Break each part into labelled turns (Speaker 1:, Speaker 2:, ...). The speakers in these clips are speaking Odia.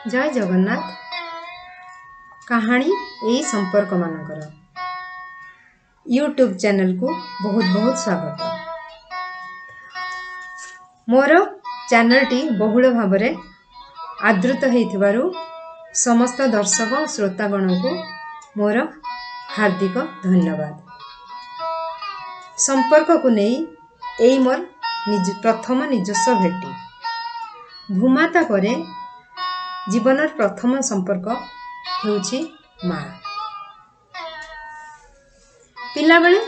Speaker 1: ଜୟ ଜଗନ୍ନାଥ। କାହାଣୀ ଏଇ ସମ୍ପର୍କମାନଙ୍କର ୟୁଟ୍ୟୁବ୍ ଚ୍ୟାନେଲକୁ ବହୁତ ବହୁତ ସ୍ୱାଗତ। ମୋର ଚ୍ୟାନେଲଟି ବହୁଳ ଭାବରେ ଆଦୃତ ହେଇଥିବାରୁ ସମସ୍ତ ଦର୍ଶକ ଶ୍ରୋତାଗଣଙ୍କୁ ମୋର ହାର୍ଦ୍ଦିକ ଧନ୍ୟବାଦ। ସମ୍ପର୍କକୁ ନେଇ ଏଇ ମୋର ପ୍ରଥମ ନିଜସ୍ୱ ଭେଟି। ଭୂମାତା ପରେ ଜୀବନର ପ୍ରଥମ ସମ୍ପର୍କ ହେଉଛି ମା। ପିଲାବେଳେ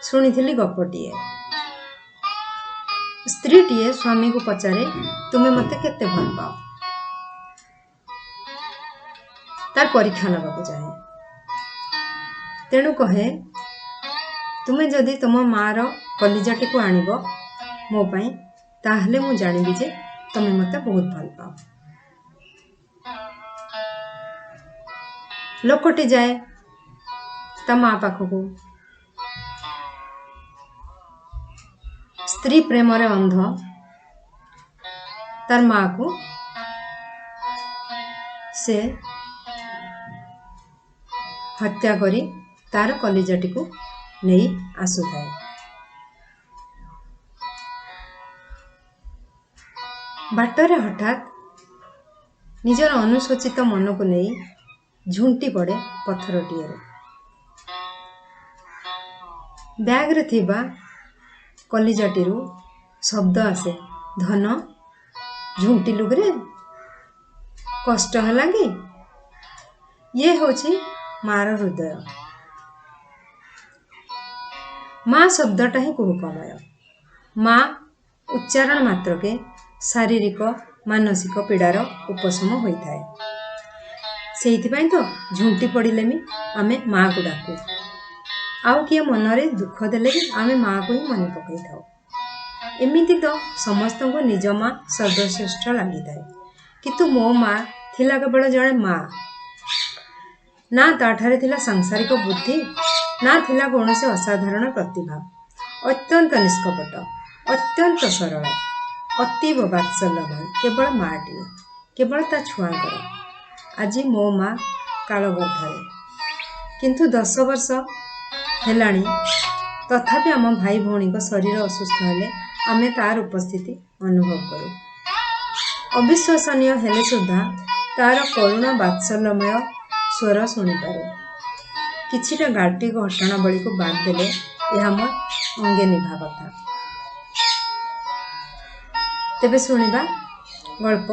Speaker 1: ଶୁଣିଥିଲି ଗପଟିଏ। ସ୍ତ୍ରୀଟିଏ ସ୍ୱାମୀକୁ ପଚାରେ, ତୁମେ ମୋତେ କେତେ ଭଲ ପାଅ? ତାର ପରୀକ୍ଷା ନେବାକୁ ଚାହେଁ, ତେଣୁ କହେ, ତୁମେ ଯଦି ତୁମ ମାଆର କଲିଜାଟିକୁ ଆଣିବ ମୋ ପାଇଁ, ତାହେଲେ ମୁଁ ଜାଣିବି ଯେ ତୁମେ ମୋତେ ବହୁତ ଭଲ ପାଅ। ଲୋକଟି ଯାଏ ତା ମା ପାଖକୁ। ସ୍ତ୍ରୀ ପ୍ରେମରେ ଅନ୍ଧ ତାର ମାଆକୁ ସେ ହତ୍ୟା କରି ତାର କଲିଜାଟିକୁ ନେଇ ଆସୁଥାଏ। ବାଟରେ ହଠାତ୍ ନିଜର ଅନୁଶୋଚିତ ମନକୁ ନେଇ ଝୁଣ୍ଟି ପଡ଼େ ପଥରଟିଏରେ। ବ୍ୟାଗରେ ଥିବା କଲିଜାଟିରୁ ଶବ୍ଦ ଆସେ, ଧନ ଝୁଣ୍ଟିଲୁ କିରେ, କଷ୍ଟ ହେଲା କି? ଇଏ ହେଉଛି ମାର ହୃଦୟ। ମା ଶବ୍ଦଟା ହିଁ କୁହୁକମୟ। ମା ଉଚ୍ଚାରଣ ମାତ୍ରକେ ଶାରୀରିକ ମାନସିକ ପୀଡ଼ାର ଉପଶମ ହୋଇଥାଏ। ସେଇଥିପାଇଁ ତ ଝୁଣ୍ଟି ପଡ଼ିଲେ ବି ଆମେ ମାଆକୁ ଡାକୁ, ଆଉ କିଏ ମନରେ ଦୁଃଖ ଦେଲେ ବି ଆମେ ମାଆକୁ ହିଁ ମନେ ପକାଇଥାଉ। ଏମିତି ତ ସମସ୍ତଙ୍କୁ ନିଜ ମା ସର୍ବଶ୍ରେଷ୍ଠ ଲାଗିଥାଏ, କିନ୍ତୁ ମୋ ମା ଥିଲା କେବଳ ଜଣେ ମା। ନା ତାଠାରେ ଥିଲା ସାଂସାରିକ ବୁଦ୍ଧି, ନା ଥିଲା କୌଣସି ଅସାଧାରଣ ପ୍ରତିଭା। ଅତ୍ୟନ୍ତ ନିଷ୍କପଟ, ଅତ୍ୟନ୍ତ ସରଳ, ଅତୀବ ବାତ୍ସଲ୍ୟମୟ କେବଳ ମାଆଟିଏ, କେବଳ ତା ଛୁଆଙ୍କର। ଆଜି ମୋ ମା କାଳଗର୍ଭରେ, କିନ୍ତୁ 10 ବର୍ଷ ହେଲାଣି, ତଥାପି ଆମ ଭାଇ ଭଉଣୀଙ୍କ ଶରୀର ଅସୁସ୍ଥ ହେଲେ ଆମେ ତାର ଉପସ୍ଥିତି ଅନୁଭବ କରୁ। ଅବିଶ୍ୱସନୀୟ ହେଲେ ସୁଦ୍ଧା ତାର କରୁଣ ବାତ୍ସଲ୍ୟମୟ ସ୍ୱର ଶୁଣିପାରୁ। କିଛିଟା ଗାଳ୍ପିକ ଘଟଣାବଳୀକୁ ବାଦ ଦେଲେ ଏହା ମୋ ଅଙ୍ଗେ ନିଭା କଥା। ତେବେ ଶୁଣିବା ଗଳ୍ପ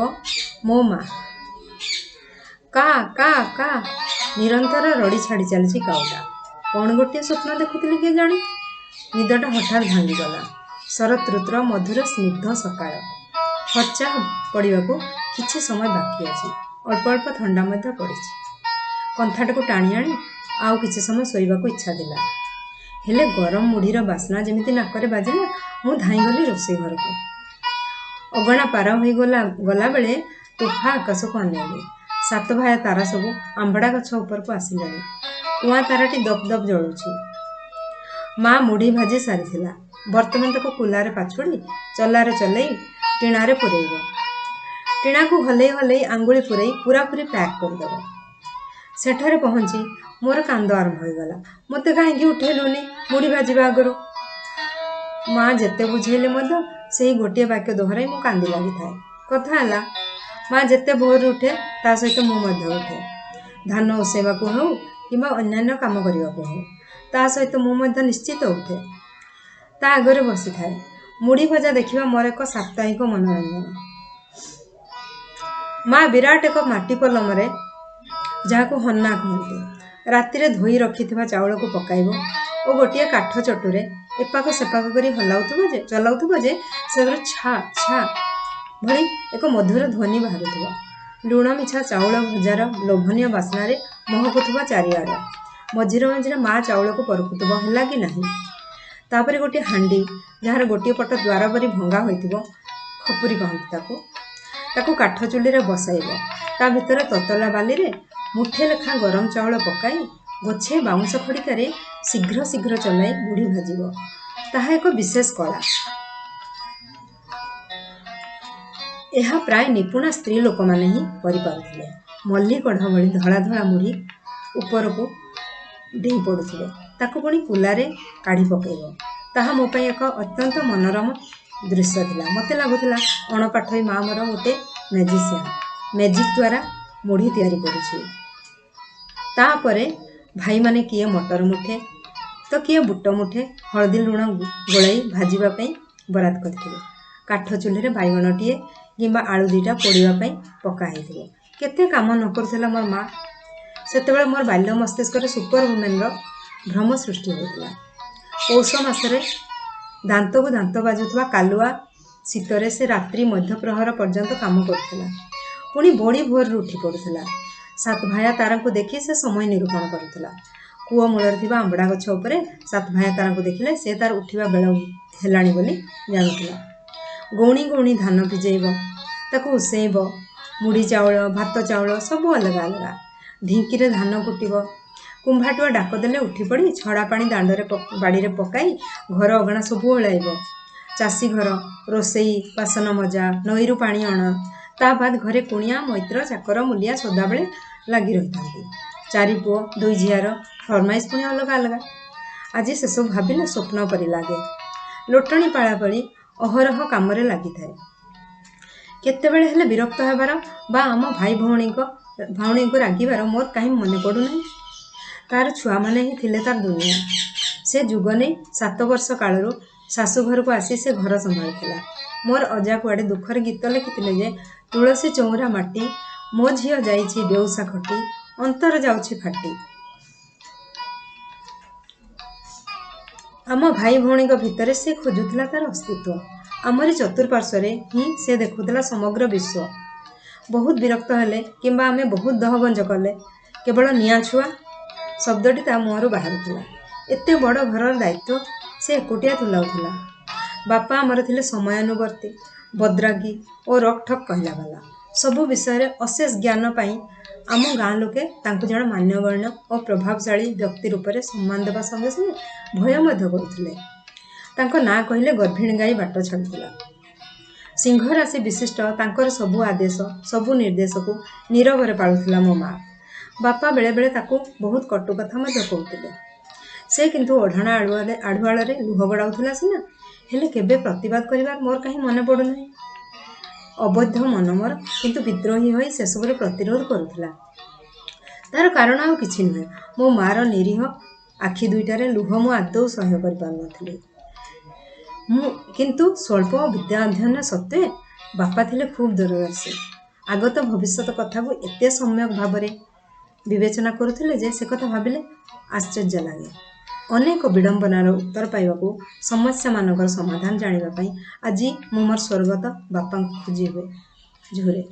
Speaker 1: ମୋ ମା। କା କା କା ନିରନ୍ତର ରଡ଼ି ଛାଡ଼ି ଚାଲିଛି କାଉଟା। କ'ଣ ଗୋଟିଏ ସ୍ୱପ୍ନ ଦେଖୁଥିଲି କିଏ ଜାଣି। ନିଦଟା ହଠାତ୍ ଭାଙ୍ଗିଗଲା। ଶରତ ଋତୁର ମଧୁର ସ୍ନିଗ୍ଧ ସକାଳ। ଫର୍ଚା ପଡ଼ିବାକୁ କିଛି ସମୟ ବାକି ଅଛି। ଅଳ୍ପ ଅଳ୍ପ ଥଣ୍ଡା ମଧ୍ୟ ପଡ଼ିଛି। କନ୍ଥାଟାକୁ ଟାଣି ଆଣି ଆଉ କିଛି ସମୟ ଶୋଇବାକୁ ଇଚ୍ଛା ଥିଲା, ହେଲେ ଗରମ ମୁଢ଼ିର ବାସ୍ନା ଯେମିତି ନାକରେ ବାଜିଲା, ମୁଁ ଧାଇଁଗଲି ରୋଷେଇ ଘରକୁ। ଅଗଣା ପାର ହୋଇଗଲା ଗଲାବେଳେ ତୋଫା ଆକାଶକୁ ଅନେଇଲି। ସାତ ଭାୟା ତାରା ସବୁ ଆମ୍ବଡ଼ା ଗଛ ଉପରକୁ ଆସିଲେଣି। କୁଆଁ ତାରାଟି ଦପ ଦପ ଜଳୁଛି। ମା ମୁଢ଼ି ଭାଜି ସାରିଥିଲା। ବର୍ତ୍ତମାନ ତାକୁ କୁଲାରେ ପାଛୁଡ଼ି ଚଲାରେ ଚଲେଇ ଟିଣାରେ ପୂରେଇବ। ଟିଣାକୁ ହଲେଇ ହଲେଇ ଆଙ୍ଗୁଳି ପୂରେଇ ପୂରାପୂରି ପ୍ୟାକ୍ କରିଦେବ। ସେଠାରେ ପହଞ୍ଚି ମୋର କାନ୍ଦ ଆରମ୍ଭ ହୋଇଗଲା। ମୋତେ କାହିଁକି ଉଠେଇଲୁନି ମୁଢ଼ି ଭାଜିବା ଆଗରୁ? ମା ଯେତେ ବୁଝେଇଲେ ମଧ୍ୟ ସେଇ ଗୋଟିଏ ବାକ୍ୟ ଦୋହରାଇ ମୁଁ କାନ୍ଦି ଲାଗିଥାଏ। କଥା ହେଲା, ମା ଯେତେ ଭୋରରୁ ଉଠେ ତା ସହିତ ମୁଁ ମଧ୍ୟ ଉଠେ। ଧାନ ଓସେଇବାକୁ ହେଉ କିମ୍ବା ଅନ୍ୟାନ୍ୟ କାମ କରିବାକୁ ହେଉ, ତା ସହିତ ମୁଁ ମଧ୍ୟ ନିଶ୍ଚିତ ଉଠେ। ତା ଆଗରେ ବସିଥାଏ। ମୁଢ଼ି ଭଜା ଦେଖିବା ମୋର ଏକ ସାପ୍ତାହିକ ମନୋରଞ୍ଜନ। ମା ବିରାଟ ଏକ ମାଟି ପଲମରେ, ଯାହାକୁ ହନ୍ନା କହନ୍ତି, ରାତିରେ ଧୋଇ ରଖିଥିବା ଚାଉଳକୁ ପକାଇବ ଓ ଗୋଟିଏ କାଠ ଚଟୁରେ ଏପାଖ ସେପାଖ କରି ହଲାଉଥିବ ଯେ ଚଲାଉଥିବ ଯେ ସେଥିରୁ ଛା ଛା ଭଳି ଏକ ମଧୁର ଧ୍ୱନି ବାହାରୁଥିବ। ଲୁଣ ମିଶା ଚାଉଳ ଭଜାର ଲୋଭନୀୟ ବାସ୍ନାରେ ମହକୁଥିବ ଚାରିଆଡ଼। ମଝିରେ ମଝିରେ ମା ଚାଉଳକୁ ପରଖୁଥିବ, ହେଲା କି ନାହିଁ। ତାପରେ ଗୋଟିଏ ହାଣ୍ଡି, ଯାହାର ଗୋଟିଏ ପଟ ଦ୍ୱାର ପରି ଭଙ୍ଗା ହୋଇଥିବ, ଖପୁରି କହନ୍ତି ତାକୁ, ତାକୁ କାଠ ଚୁଲିରେ ବସାଇବ। ତା ଭିତରେ ତତଲା ବାଲିରେ ମୁଠେ ଲେଖା ଗରମ ଚାଉଳ ପକାଇ ଗୋଛେ ବାଉଁଶ ଖଡ଼ିକାରେ ଶୀଘ୍ର ଶୀଘ୍ର ଚଲାଇ ମୁଢ଼ି ଭାଜିବ। ତାହା ଏକ ବିଶେଷ କଳା। ଏହା ପ୍ରାୟ ନିପୁଣା ସ୍ତ୍ରୀ ଲୋକମାନେ ହିଁ କରିପାରୁଥିଲେ। ମଲ୍ଲି କଢ଼ ଭଳି ଧଳା ଧଳା ମୁଢ଼ି ଉପରକୁ ଡେଇଁ ପଡ଼ୁଥିବ, ତାକୁ ପୁଣି କୁଲାରେ କାଢ଼ି ପକାଇବ, ତାହା ମୋ ପାଇଁ ଏକ ଅତ୍ୟନ୍ତ ମନୋରମ ଦୃଶ୍ୟ ଥିଲା। ମୋତେ ଲାଗୁଥିଲା ଅଣପାଠୋଇ ମା ମୋର ଗୋଟେ ମ୍ୟାଜିସିଆନ୍, ମ୍ୟାଜିକ୍ ଦ୍ୱାରା ମୁଢ଼ି ତିଆରି କରୁଛି। ତାପରେ ଭାଇମାନେ କିଏ ମଟର ମୁଠେ ତ କିଏ ବୁଟ ମୁଠେ ହଳଦୀ ଲୁଣ ଗୋଳାଇ ଭାଜିବା ପାଇଁ ବରାଦ କରିଥିବେ। କାଠ ଚୁଲିରେ ବାଇଗଣଟିଏ କିମ୍ବା ଆଳୁ ଦୁଇଟା ପୋଡ଼ିବା ପାଇଁ ପକା ହେଇଥିବ। କେତେ କାମ ନ କରୁଥିଲା ମୋର ମା। ସେତେବେଳେ ମୋର ବାଲ୍ୟ ମସ୍ତିଷ୍କରେ ସୁପର ଓମେନ୍ର ଭ୍ରମ ସୃଷ୍ଟି ହେଉଥିଲା। ପୌଷ ମାସରେ ଦାନ୍ତକୁ ଦାନ୍ତ ବାଜୁଥିବା କାଲୁଆ ଶୀତରେ ସେ ରାତ୍ରି ମଧ୍ୟପ୍ରହର ପର୍ଯ୍ୟନ୍ତ କାମ କରୁଥିଲା। ପୁଣି ବଡ଼ି ଭୋରରୁ ଉଠି ପଡ଼ୁଥିଲା। ସାତଭାୟା ତାରାଙ୍କୁ ଦେଖି ସେ ସମୟ ନିରୂପଣ କରୁଥିଲା। କୂଅ ମୂଳରେ ଥିବା ଆମ୍ବଡ଼ା ଗଛ ଉପରେ ସାତଭାୟା ତାରାଙ୍କୁ ଦେଖିଲେ ସେ ତାର ଉଠିବା ବେଳ ହେଲାଣି ବୋଲି ଜାଣୁଥିଲା। ଗଉଣି ଗଉଣି ଧାନ ଭିଜେଇବ, ତାକୁ ଉଷେଇବ, ମୁଢ଼ି ଚାଉଳ, ଭାତ ଚାଉଳ ସବୁ ଅଲଗା ଅଲଗା। ଢିଙ୍କିରେ ଧାନ କୁଟିବ। କୁମ୍ଭାଟୁଆ ଡାକ ଦେଲେ ଉଠି ପଡ଼ି ଛଡ଼ା ପାଣି ଦାଣ୍ଡରେ ବାଡ଼ିରେ ପକାଇ ଘର ଅଗଣା ସବୁ ଓଳାଇବ। ଚାଷୀ ଘର, ରୋଷେଇ, ବାସନ ମଜା, ନଈରୁ ପାଣି ଅଣା, ତା ବାଦ ଘରେ କୁଣିଆ ମୈତ୍ର ଚାକର ମୂଲିଆ ସଦାବେଳେ ଲାଗି ରହିଥାନ୍ତି। 4 ପୁଅ 2 ଝିଅର ଫରମାଇଶ ପୁଣି ଅଲଗା ଅଲଗା। ଆଜି ସେସବୁ ଭାବିଲେ ସ୍ୱପ୍ନ ପରି ଲାଗେ। ଲୋଟଣୀ ପାଳା ଭଳି ଅହରହ କାମରେ ଲାଗିଥାଏ। କେତେବେଳେ ହେଲେ ବିରକ୍ତ ହେବାର ବା ଆମ ଭାଇ ଭଉଣୀଙ୍କୁ ରାଗିବାର ମୋର କାହିଁ ମନେ ପଡ଼ୁନାହିଁ। ତାର ଛୁଆମାନେ ହିଁ ଥିଲେ ତାର ଦୁନିଆ। ସେ ଯୁଗ ନେଇ 7 ବର୍ଷ କାଳରୁ ଶାଶୁଘରକୁ ଆସି ସେ ଘର ସମ୍ଭାଳୁଥିଲା। ମୋର ଅଜା କୁଆଡ଼େ ଦୁଃଖରେ ଗୀତ ଲେଖିଥିଲେ ଯେ ତୁଳସୀ ଚଉଁରା ମାଟି, ମୋ ଝିଅ ଯାଇଛି ବେଉସା ଖଟି, ଅନ୍ତର ଯାଉଛି ଫାଟି। ଆମ ଭାଇ ଭଉଣୀଙ୍କ ଭିତରେ ସେ ଖୋଜୁଥିଲା ତାର ଅସ୍ତିତ୍ୱ। ଆମରି ଚତୁଃପାର୍ଶ୍ୱରେ ହିଁ ସେ ଦେଖୁଥିଲା ସମଗ୍ର ବିଶ୍ୱ। ବହୁତ ବିରକ୍ତ ହେଲେ କିମ୍ବା ଆମେ ବହୁତ ଦହଗଞ୍ଜ କଲେ କେବଳ ନିଆଁ ଛୁଆ ଶବ୍ଦଟି ତା ମୁହଁରୁ ବାହାରୁଥିଲା। ଏତେ ବଡ଼ ଘରର ଦାୟିତ୍ୱ ସେ ଏକୁଟିଆ ତୁଲାଉଥିଲା। ବାପା ଆମର ଥିଲେ ସମୟାନୁବର୍ତ୍ତୀ, ବଦ୍ରାଗୀ ଓ ରକଠକ୍ କହିଲା ବାଲା। ସବୁ ବିଷୟରେ ଅଶେଷ ଜ୍ଞାନ ପାଇଁ ଆମ ଗାଁ ଲୋକେ ତାଙ୍କୁ ଜଣେ ମାନ୍ୟଗଣ୍ୟ ଓ ପ୍ରଭାବଶାଳୀ ବ୍ୟକ୍ତି ରୂପରେ ସମ୍ମାନ ଦେବା ସଙ୍ଗେ ସଙ୍ଗେ ଭୟ ମଧ୍ୟ କରୁଥିଲେ। ତାଙ୍କ ନାଁ କହିଲେ ଗର୍ଭିଣୀ ଗାଈ ବାଟ ଛାଡ଼ୁଥିଲା। ସିଂହ ରାଶି ବିଶିଷ୍ଟ ତାଙ୍କର ସବୁ ଆଦେଶ, ସବୁ ନିର୍ଦ୍ଦେଶକୁ ନୀରବରେ ପାଳୁଥିଲା ମୋ ମା। ବାପା ବେଳେବେଳେ ତାକୁ ବହୁତ କଟୁ କଥା ମଧ୍ୟ କହୁଥିଲେ। ସେ କିନ୍ତୁ ଓଢ଼ଣା ଆଢ଼ୁଆଳରେ ଲୁହ ଗଡ଼ାଉଥିଲା ସିନା, ହେଲେ କେବେ ପ୍ରତିବାଦ କରିବାର ମୋର କାହିଁ ମନେ ପଡ଼ୁନାହିଁ। ଅବୋଧ୍ୟ ମନ ମୋର କିନ୍ତୁ ବିଦ୍ରୋହୀ ହୋଇ ସେସବୁର ପ୍ରତିରୋଧ କରୁଥିଲା। ତାର କାରଣ ଆଉ କିଛି ନୁହେଁ, ମୋ ମାଆର ନିରୀହ ଆଖି ଦୁଇଟାରେ ଲୁହ ମୁଁ ଆଦୌ ସହ୍ୟ କରିପାରୁନଥିଲି। ମୁଁ କିନ୍ତୁ ସ୍ୱଳ୍ପ ବିଦ୍ୟା ଅଧ୍ୟୟନ ସତ୍ତ୍ୱେ ବାପା ଥିଲେ ଖୁବ୍ ଦୂରଦର୍ଶୀ। ଆଗତ ଭବିଷ୍ୟତ କଥାକୁ ଏତେ ସମ୍ୟକ ଭାବରେ ବିବେଚନା କରୁଥିଲେ ଯେ ସେ କଥା ଭାବିଲେ ଆଶ୍ଚର୍ଯ୍ୟ ଲାଗେ। ଅନେକ ବିଡ଼ମ୍ବନାର ଉତ୍ତର ପାଇବାକୁ, ସମସ୍ୟାମାନଙ୍କର ସମାଧାନ ଜାଣିବା ପାଇଁ ଆଜି ମୁଁ ମୋର ସ୍ୱର୍ଗତ ବାପାଙ୍କୁ ଖୋଜି ହୁଏ ଝୁରେ।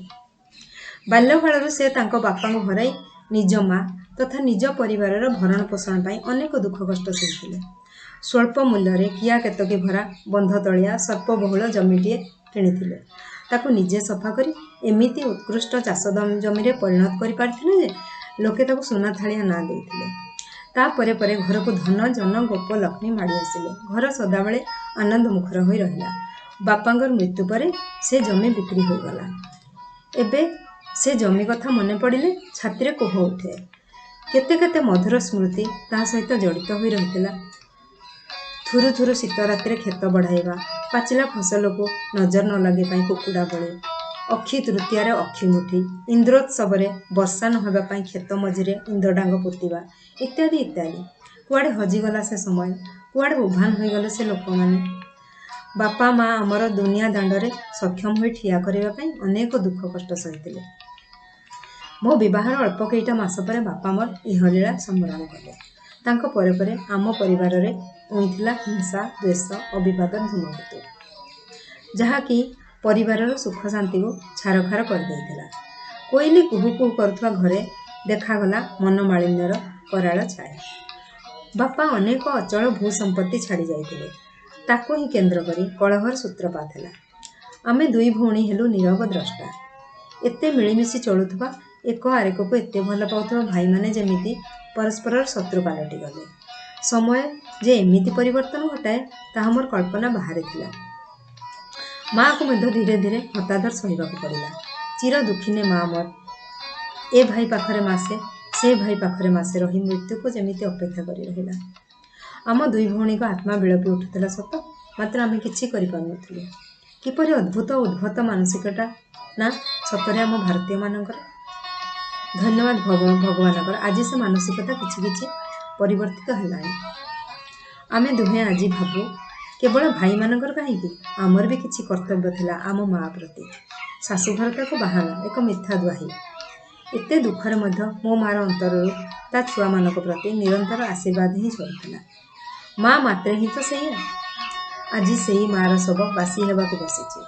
Speaker 1: ବାଲ୍ୟକାଳରୁ ସେ ତାଙ୍କ ବାପାଙ୍କୁ ହରାଇ ନିଜ ମା ତଥା ନିଜ ପରିବାରର ଭରଣ ପୋଷଣ ପାଇଁ ଅନେକ ଦୁଃଖ କଷ୍ଟ ସହିଥିଲେ। ସ୍ୱଳ୍ପ ମୂଲ୍ୟରେ କିଆ କେତକୀ ଭରା ବନ୍ଧତଳିଆ ସର୍ପବହୁଳ ଜମିଟିଏ କିଣିଥିଲେ। ତାକୁ ନିଜେ ସଫା କରି ଏମିତି ଉତ୍କୃଷ୍ଟ ଚାଷ ଜମିରେ ପରିଣତ କରିପାରିଥିଲେ ଯେ ଲୋକେ ତାକୁ ସୁନା ଥାଳିଆ ନାଁ ଦେଇଥିଲେ। ତା ପରେ ପରେ ଘରକୁ ଧନ ଜନ ଗୋପ ଲକ୍ଷ୍ମୀ ମାଡ଼ି ଆସିଲେ। ଘର ସଦାବେଳେ ଆନନ୍ଦ ମୁଖର ହୋଇ ରହିଲା। ବାପାଙ୍କର ମୃତ୍ୟୁ ପରେ ସେ ଜମି ବିକ୍ରି ହୋଇଗଲା। ଏବେ ସେ ଜମି କଥା ମନେ ପଡ଼ିଲେ ଛାତିରେ କୋହ ଉଠେ। କେତେ କେତେ ମଧୁର ସ୍ମୃତି ତା ସହିତ ଜଡ଼ିତ ହୋଇ ରହିଥିଲା। ଥୁରୁ ଥୁରୁ ଶୀତ ରାତିରେ କ୍ଷେତ ବଢ଼ାଇବା, ପାଚିଲା ଫସଲକୁ ନଜର ନ ଲାଗିବା ପାଇଁ କୁକୁଡ଼ା ବଳି, ଅକ୍ଷି ତୃତୀୟାରେ ଅକ୍ଷି ମୁଠି, ଇନ୍ଦ୍ରୋତ୍ସବରେ ବର୍ଷା ନ ହେବା ପାଇଁ କ୍ଷେତ ମଝିରେ ଇନ୍ଦ୍ରଡାଙ୍ଗ ପୋତିବା ଇତ୍ୟାଦି ଇତ୍ୟାଦି। କୁଆଡ଼େ ହଜିଗଲା ସେ ସମୟ, କୁଆଡ଼େ ଉଭାନ ହୋଇଗଲେ ସେ ଲୋକମାନେ। ବାପା ମା ଆମର ଦୁନିଆ ଦାଣ୍ଡରେ ସକ୍ଷମ ହୋଇ ଠିଆ କରିବା ପାଇଁ ଅନେକ ଦୁଃଖ କଷ୍ଟ ସହିଥିଲେ। ମୋ ବିବାହର ଅଳ୍ପ କେଇଟା ମାସ ପରେ ବାପା ମୋର ଇହଲୀଳା ସମ୍ବରଣ କଲେ। ତାଙ୍କ ପରେ ପରେ ଆମ ପରିବାରରେ ଉଇଁଥିଲା ହିଂସା, ଦ୍ୱେଷ ଓ ବିବାଦର ଧୂମକେତୁ, ଯାହାକି ପରିବାରର ସୁଖ ଶାନ୍ତିକୁ ଛାରଖାର କରିଦେଇଥିଲା। କୋଇଲି କୁହୁ କୁହୁ କରୁଥିବା ଘରେ ଦେଖାଗଲା ମନମାଳିନ୍ୟର କରାଳ ଛାୟା। ବାପା ଅନେକ ଅଚଳ ଭୂ ସମ୍ପତ୍ତି ଛାଡ଼ି ଯାଇଥିଲେ। ତାକୁ ହିଁ କେନ୍ଦ୍ର କରି କଳହର ସୂତ୍ରପାତ ହେଲା। ଆମେ ଦୁଇ ଭଉଣୀ ହେଲୁ ନୀରବ ଦ୍ରଷ୍ଟା। ଏତେ ମିଳିମିଶି ଚଳୁଥିବା, ଏକ ଆରେକକୁ ଏତେ ଭଲ ପାଉଥିବା ଭାଇମାନେ ଯେମିତି ପରସ୍ପରର ଶତ୍ରୁ ପାଲଟିଗଲେ। ସମୟ ଯେ ଏମିତି ପରିବର୍ତ୍ତନ ଘଟାଏ ତାହା ମୋର କଳ୍ପନା ବାହାରେ ଥିଲା। ମାଆକୁ ମଧ୍ୟ ଧୀରେ ଧୀରେ ହତାଦର ସହିବାକୁ ପଡ଼ିଲା। ଚିର ଦୁଃଖିନୀ ମା ମୋର ଏ ଭାଇ ପାଖରେ ମାସେ, ସେ ଭାଇ ପାଖରେ ମାସେ ରହି ମୃତ୍ୟୁକୁ ଯେମିତି ଅପେକ୍ଷା କରି ରହିଲା। ଆମ ଦୁଇ ଭଉଣୀଙ୍କ ଆତ୍ମା ବିଳପି ଉଠୁଥିଲା ସତ, ମାତ୍ର ଆମେ କିଛି କରିପାରୁନଥିଲୁ। କିପରି ଅଦ୍ଭୁତ ଉଦ୍ଭଟ ମାନସିକତା ନା ସତରେ ଆମ ଭାରତୀୟମାନଙ୍କର। ଧନ୍ୟବାଦ ଭଗବାନଙ୍କର, ଆଜି ସେ ମାନସିକତା କିଛି କିଛି ପରିବର୍ତ୍ତିତ ହେଲାଣି। ଆମେ ଦୁହେଁ ଆଜି ଭାବୁ, କେବଳ ଭାଇମାନଙ୍କର କାହିଁକି, ଆମର ବି କିଛି କର୍ତ୍ତବ୍ୟ ଥିଲା ଆମ ମା ପ୍ରତି। ଶାଶୁଘର ତ ଏକ ବାହାନା, ଏକ ମିଥ୍ୟା ଦ୍ୱାହି। ଏତେ ଦୁଃଖରେ ମଧ୍ୟ ମୋ ମା'ର ଅନ୍ତରରୁ ତା ଛୁଆମାନଙ୍କ ପ୍ରତି ନିରନ୍ତର ଆଶୀର୍ବାଦ ହିଁ ଝରୁଥିଲା। ମା ମାତ୍ରେ ହିଁ ତ ସେଇଆ। ଆଜି ସେଇ ମା'ର ଶବ ବାସି ହେବାକୁ ବସିଛି।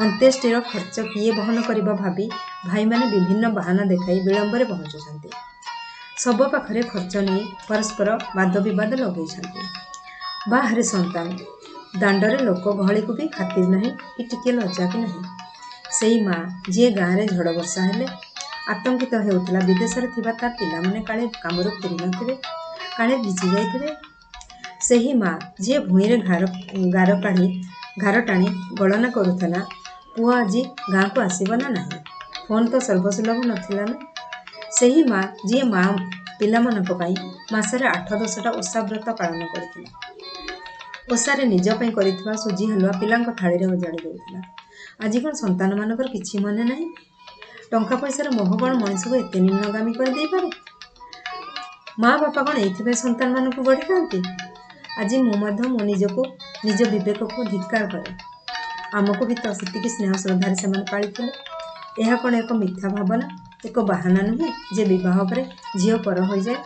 Speaker 1: ଅନ୍ତ୍ୟେଷ୍ଟିର ଖର୍ଚ୍ଚ କିଏ ବହନ କରିବ ଭାବି ଭାଇମାନେ ବିଭିନ୍ନ ବାହାନା ଦେଖାଇ ବିଳମ୍ବରେ ପହଞ୍ଚୁଛନ୍ତି। ଶବ ପାଖରେ ଖର୍ଚ୍ଚ ନେଇ ପରସ୍ପର ବାଦବିବାଦ ଲଗେଇଛନ୍ତି। ବାହାରେ ସନ୍ତାନ, ଦାଣ୍ଡରେ ଲୋକ ଗହଳିକୁ ବି ଖାତିର ନାହିଁ କି ଟିକିଏ ଲଜ୍ଜା ବି ନାହିଁ। ସେଇ ମା ଯିଏ ଗାଁରେ ଝଡ଼ ବର୍ଷା ହେଲେ ଆତଙ୍କିତ ହେଉଥିଲା, ବିଦେଶରେ ଥିବା ତା ପିଲାମାନେ କାଳେ କାମରୁ ଫେରି ନଥିବେ, କାଳେ ଭିଜି ଯାଇଥିବେ। ସେହି ମା ଯିଏ ଭୂଇଁରେ ଗାର ଟାଣି ଗଣନା କରୁଥିଲା, ପୁଅ ଆଜି ଗାଁକୁ ଆସିବ ନା ନାହିଁ, ଫୋନ୍ ତ ସର୍ବସୁଲଭ ନଥିଲା ନା। ସେହି ମା ଯିଏ ମା ପିଲାମାନଙ୍କ ପାଇଁ ମାସରେ 8-10ଟା ଓଷା ବ୍ରତ ପାଳନ କରୁଥିଲା। ଓଷାରେ ନିଜ ପାଇଁ କରିଥିବା ସୁଜି ହାଲୁଆ ପିଲାଙ୍କ ଥାଳିରେ ଅଜାଡ଼ି ଦେଉଥିଲା। ଆଜି କ'ଣ ସନ୍ତାନମାନଙ୍କର କିଛି ମନେ ନାହିଁ? ଟଙ୍କା ପଇସାର ମୋହ କ'ଣ ମଣିଷକୁ ଏତେ ନିମ୍ନଗାମୀ କରିଦେଇପାରେ? ମା ବାପା କ'ଣ ଏଇଥିପାଇଁ ସନ୍ତାନମାନଙ୍କୁ ଗଢ଼ିଥାନ୍ତି? ଆଜି ମୁଁ ମଧ୍ୟ ମୋ ନିଜକୁ, ନିଜ ବିବେକକୁ ଧିକ୍କାର କରେ। ଆମକୁ ବି ତ ସେତିକି ସ୍ନେହ ଶ୍ରଦ୍ଧାରେ ସେମାନେ ପାଳିଥିଲେ। ଏହା କ'ଣ ଏକ ମିଥ୍ୟା ଭାବନା, ଏକ ବାହାନା ନୁହେଁ ଯେ ବିବାହ ପରେ ଝିଅ ପର ହୋଇଯାଏ?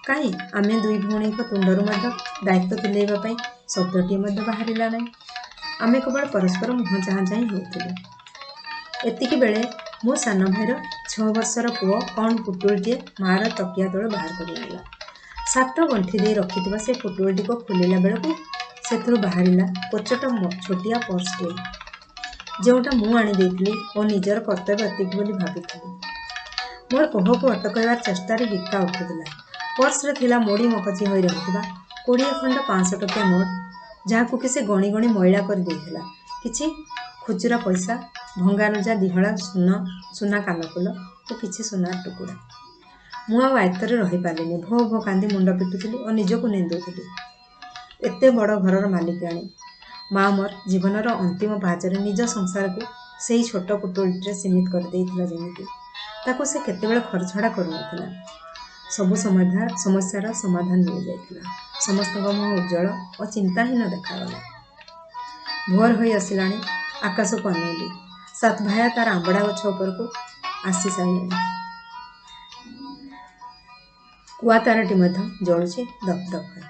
Speaker 1: କାହିଁ ଆମେ ଦୁଇ ଭଉଣୀଙ୍କ ତୁଣ୍ଡରୁ ମଧ୍ୟ ଦାୟିତ୍ୱ ତୁଲେଇବା ପାଇଁ ଶବ୍ଦଟିଏ ମଧ୍ୟ ବାହାରିଲା ନାହିଁ। ଆମେ କେବଳ ପରସ୍ପର ମୁହଁ ଚାହାଁ ଚାହିଁ ହେଉଥିଲୁ। ଏତିକି ବେଳେ ମୋ ସାନ ଭାଇର 6 ବର୍ଷର ପୁଅ କ'ଣ ପୁଟୁଳିଟିଏ ମାଆର ତକିଆ ତଳୁ ବାହାର କରି ଆଣିଲା। 7 ଗଣ୍ଠି ଦେଇ ରଖିଥିବା ସେ ପୁଟୁଳିଟିକୁ ଖୋଲିଲା ବେଳକୁ ସେଥିରୁ ବାହାରିଲା କୋଚଟ ଛୋଟିଆ ପର୍ସଟିଏ, ଯେଉଁଟା ମୁଁ ଆଣିଦେଇଥିଲି ଓ ନିଜର କର୍ତ୍ତବ୍ୟ ଏତିକି ବୋଲି ଭାବିଥିଲି। ମୋର କୋହକୁ ଅଟକାଇବାର ଚେଷ୍ଟାରେ ହିକ୍କା ଉଠୁଥିଲା। ପର୍ସରେ ଥିଲା ମୋଡ଼ି ମକଚି ହୋଇ ରହିଥିବା 20 ଖଣ୍ଡ 500 ଟଙ୍କିଆ ନୋଟ୍, ଯାହାକୁ କି ସେ ଗଣି ଗଣି ମଇଳା କରିଦେଇଥିଲା। କିଛି ଖୁଚୁରା ପଇସା, ଭଙ୍ଗାରୁଜା ଦିହଳା ସୁନା କାନଫୁଲ ଓ କିଛି ସୁନାର ଟୁକୁଡ଼ା। ମୁଁ ଆଉ ଆୟତ୍ତରେ ରହିପାରିଲିନି। ଭୋ ଭୋ କାନ୍ଦି ମୁଣ୍ଡ ପିଟୁଥିଲି ଓ ନିଜକୁ ନିନ୍ଦୁଥିଲି। ଏତେ ବଡ଼ ଘରର ମାଲିକାଣୀ ମା ମୋର ଜୀବନର ଅନ୍ତିମ ପାହାଚରେ ନିଜ ସଂସାରକୁ ସେଇ ଛୋଟ ପୁଟୁଳିଟିରେ ସୀମିତ କରିଦେଇଥିଲା ଯେମିତି। ତାକୁ ସେ କେତେବେଳେ ଖରଛଡ଼ା କରୁନଥିଲା। ସବୁ ସମସ୍ୟାର ସମାଧାନ ମିଳିଯାଇଥିଲା। ସମସ୍ତଙ୍କ ମୁହଁ ଉଜ୍ଜଳ ଓ ଚିନ୍ତାହୀନ ଦେଖାଗଲା। ଭୋର ହୋଇ ଆସିଲାଣି। ଆକାଶକୁ ଅନେଇଲି। ସାତଭାୟା ତାର ଆମ୍ବଡ଼ା ଗଛ ଉପରକୁ ଆସି ସାରିଲେଣି। କୁଆ ତାରାଟି ମଧ୍ୟ ଜଳୁଛି ଦପ ଦପ ହୋଇ।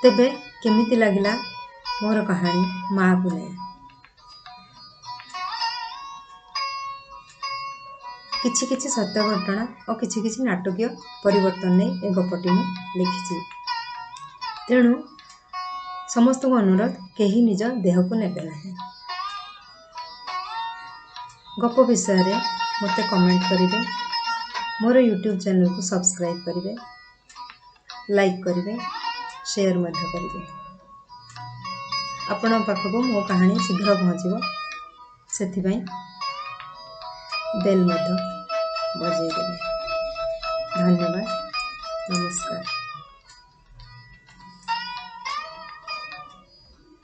Speaker 1: ତେବେ କେମିତି ଲାଗିଲା ମୋର କାହାଣୀ ମାଆକୁ ନେଇ? କିଛି କିଛି ସତ୍ୟ ଘଟଣା ଓ କିଛି କିଛି ନାଟକୀୟ ପରିବର୍ତ୍ତନ ନେଇ ଏ ଗପଟି ମୁଁ ଲେଖିଛି। ତେଣୁ ସମସ୍ତଙ୍କୁ ଅନୁରୋଧ, କେହି ନିଜ ଦେହକୁ ନେବେ ନାହିଁ। ଗପ ବିଷୟରେ ମୋତେ କମେଣ୍ଟ କରିବେ, ମୋର ୟୁଟ୍ୟୁବ୍ ଚ୍ୟାନେଲକୁ ସବସ୍କ୍ରାଇବ୍ କରିବେ, ଲାଇକ୍ କରିବେ, ସେୟାର ମଧ୍ୟ କରିବେ। ଆପଣଙ୍କ ପାଖକୁ ମୋ କାହାଣୀ ଶୀଘ୍ର ପହଞ୍ଚିବ, ସେଥିପାଇଁ ବେଲ୍ ମଧ୍ୟ ବଜାଇ ଦେବେ। ଧନ୍ୟବାଦ, ନମସ୍କାର।